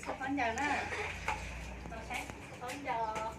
Txhua khaub ncaws na, los saib txhua khaub ncaws.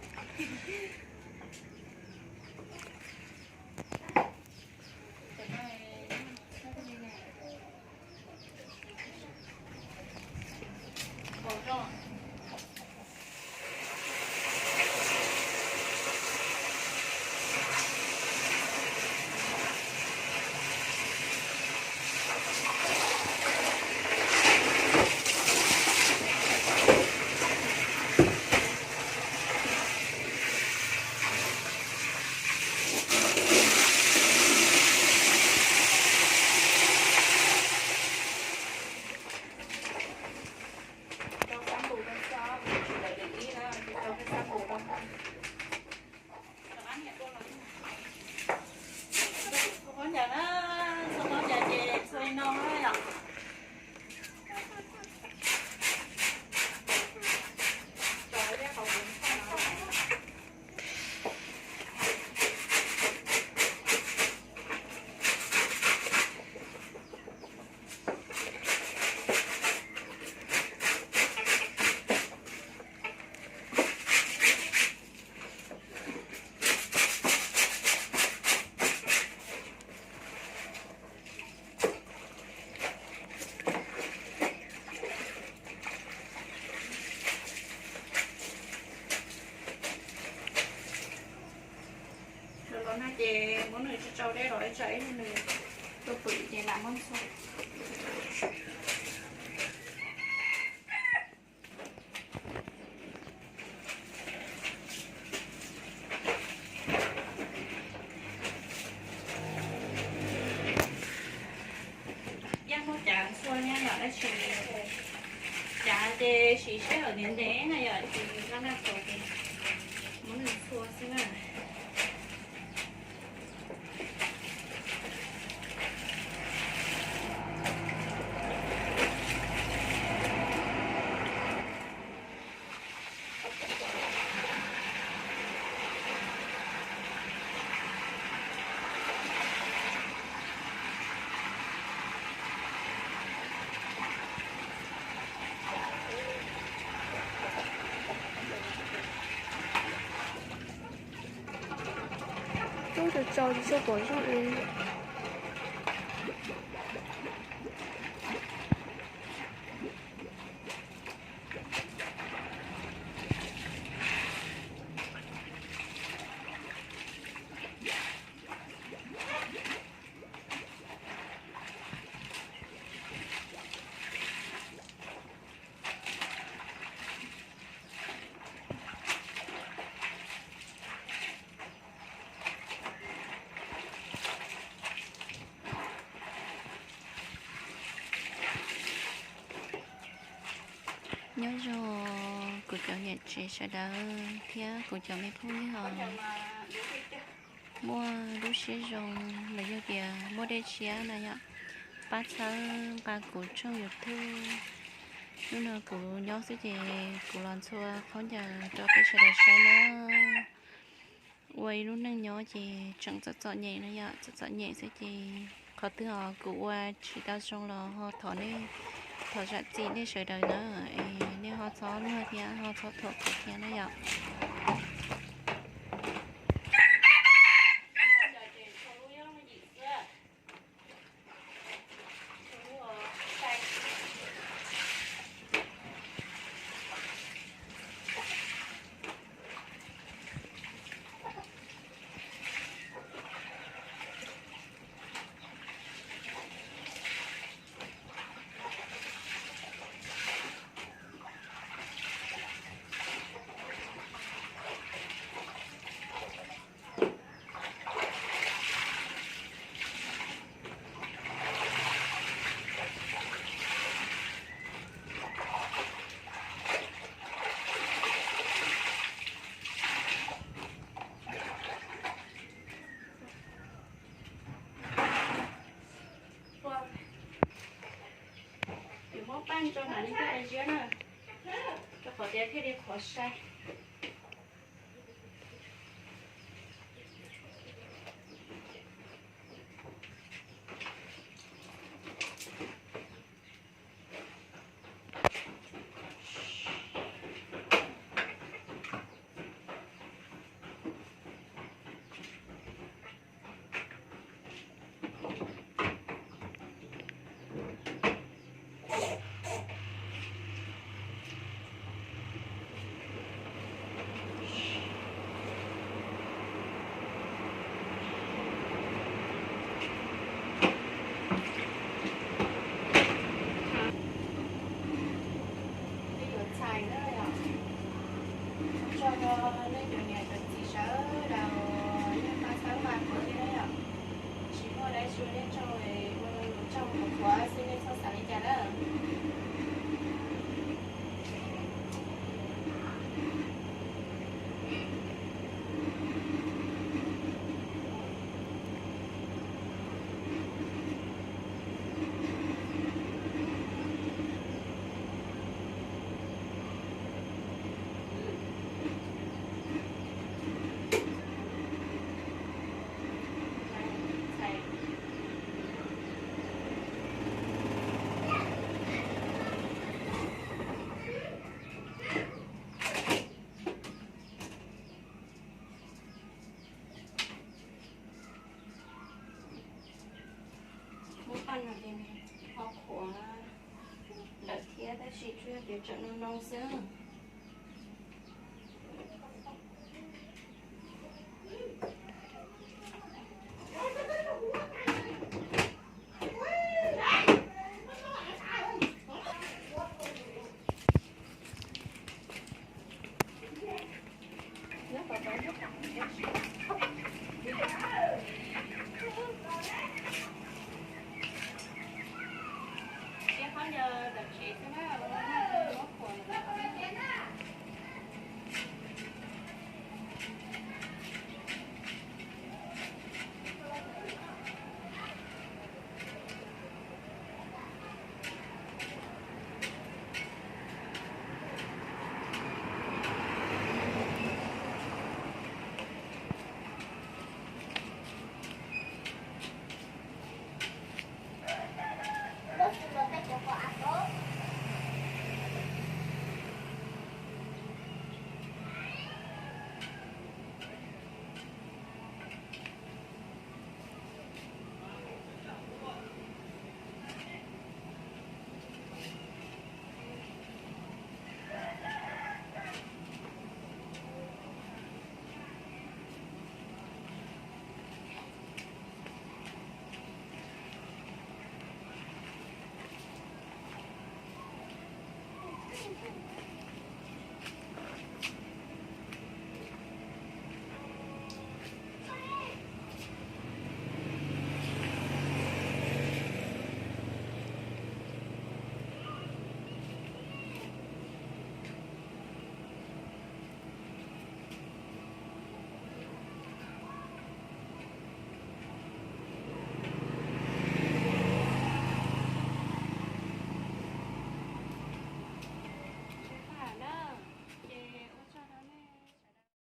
Rau xab npum rau xwb, tsis tau lwm ib na, rau xab npum rau. Txhua khaub ncaws na, txhua khaub ncaws ces txhua li no na yom. Los no ces muab nws tsau tsau deb los ib tsam ib hnub nws tuaj pwm ces lam muab ntxhua. Yeej muab cav ntxhua nyob yom, tab sis cav ces siv sij hawm ntev ntev na yom, ces nqaj ntaj txaus ces muab nws ntxhua xwb na. Tub tsaus tsaus tsis tshua pom zoo li. Nyob zoo kuv cov niam tsev sawv daws thiab kuv cov me phooj ywg os. Muaj lub siab zoo los yog tias muaj dej siab na yom, pab txhawb nqa kuv tshooj YouTube. Hnub no kuv nyob xwb ces kuv los ntxhua khaub ncaws rau peb sawv daws saib na. Ua ib lub neej nyob ces tseem txom txom nyem na yom, txom txom nyem xwb ces qhov twg ho kuv ua tsis tau zoo los ho thov nej, thov zam txim nej sawv daws na, es nej ho txhob luag thiab ho txhob thuam kuv thiab na yom. Yuav muab paj tso mam li coj ua ziab na, rau qhov tias thiaj li qhuav sai. Sim tsuas yog tias tsawm no no xwb.